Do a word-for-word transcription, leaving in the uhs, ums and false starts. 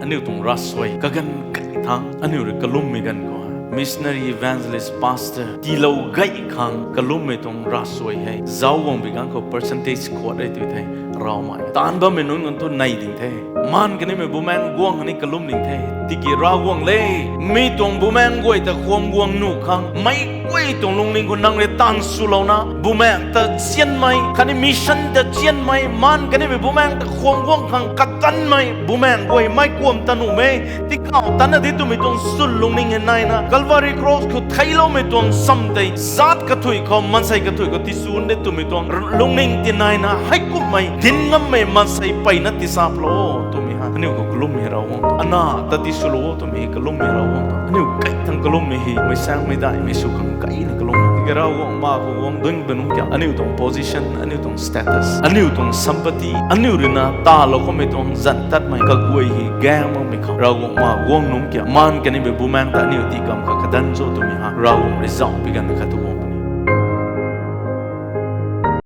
Aniu tuang ravsuai kaganv gay thangc aniu rui kalummei ganv khou, missionary, evangelist, pastor tiilou gay khang kalummei tuang ravsuai hei zauc guang bi ganv khou percentage khat rui tu the, ravmei taanv bammei nunc nunc thu nei ding the. Maan kanimei bumaengc guang ni kalum ding the. Tiki Ravguangc le, mi tuang bumaengc guay ta khwan guang nuh khang meic guay tuang lungning khou nang rui taanv swlouna, bumaengc ta nzianmei khatni mission ta nzianmei, maan kanimei bumaengc ta khwan guang khang katanmei bumaengc guay mei kuam ta nuhmei, tikau tanna di twmei tuang chwn lungning hei naina, Calvary Cross khou theicloumei tuang sam tei zaat kathuic khou, maansei kathuic khou tiswn de twmei tuang lungning tinaina, heikumhmei dinc ngammei maansei mpeyna tisap lou twmei hei aniu khou kalummei Ravguangc, ana ta tiswlou twmei kalummei Ravguangc, aniu kai thangc kalummei hei mei saengmei daihmei sw khang kaina kalum. Tiki Ravguangc, ma khou guang dun bam nunc kiu, aniu tuang position, aniu tuang status, aniu tuang sampatti, aniu ruina talou kummei tuang zanc tatmei kaguay hei gaeng makmei khou Ravguangc, ma guang nunc kiu, maan kanimei bumaengc ta aniu tii kam kha kadan cho twmei hei Ravguangc rui zauc bi ganv khat tu guang.